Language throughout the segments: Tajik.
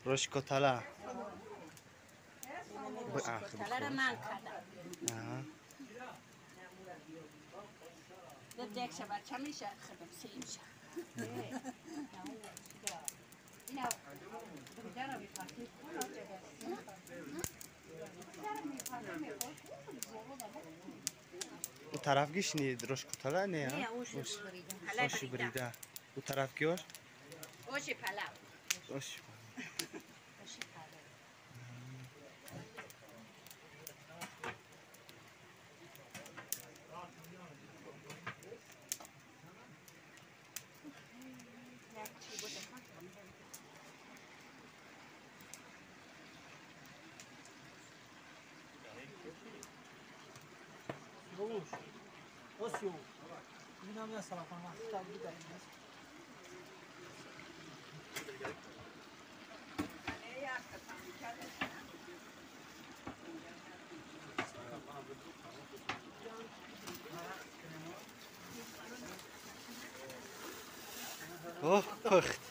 Рош котала. Котала ман кардам. یک شب بچه میشه خودم سه میشه. او طرف گیش نی روش کتلا نه اوش بریده. او طرف گیش اوش پلاو. اوش Oh, پخت.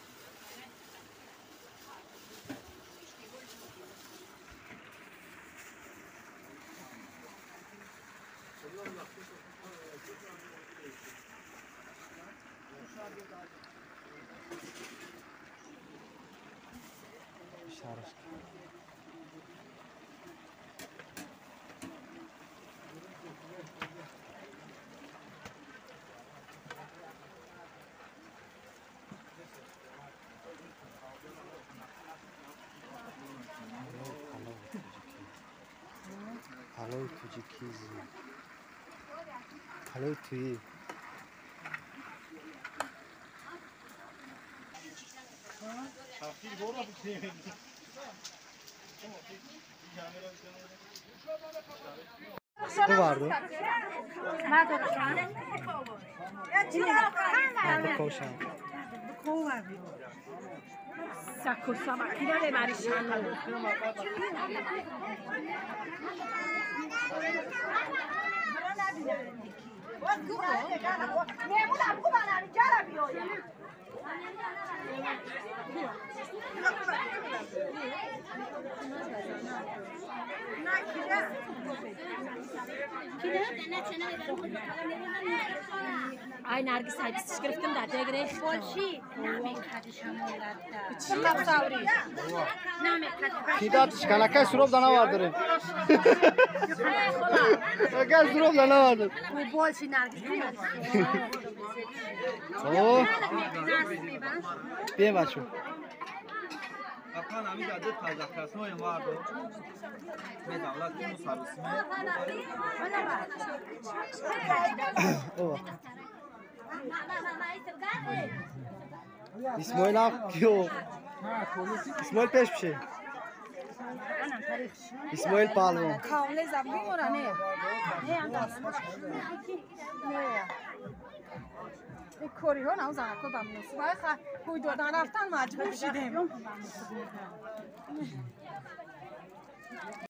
پلو توجیکیزی پلو تویی Bu vardı. Bu koşan. Ay Nargis haydi گرفتم در دیگه بولشی نمیکردی شما کی داد شکلکه سروب دانه ورداره اگر سروب دانه ورداره بولشی نرگس اوه بیا بچو اپن همی داده تازه وارد به دولت مسابسمه اسماعیل هم کیو اسماعیل پیش میشه اسماعیل پهلوان کامل زبون مورا نه نه کوری ها نه زنکو بمنوس وای خا کوی دادن رفتن مجبور شدیم.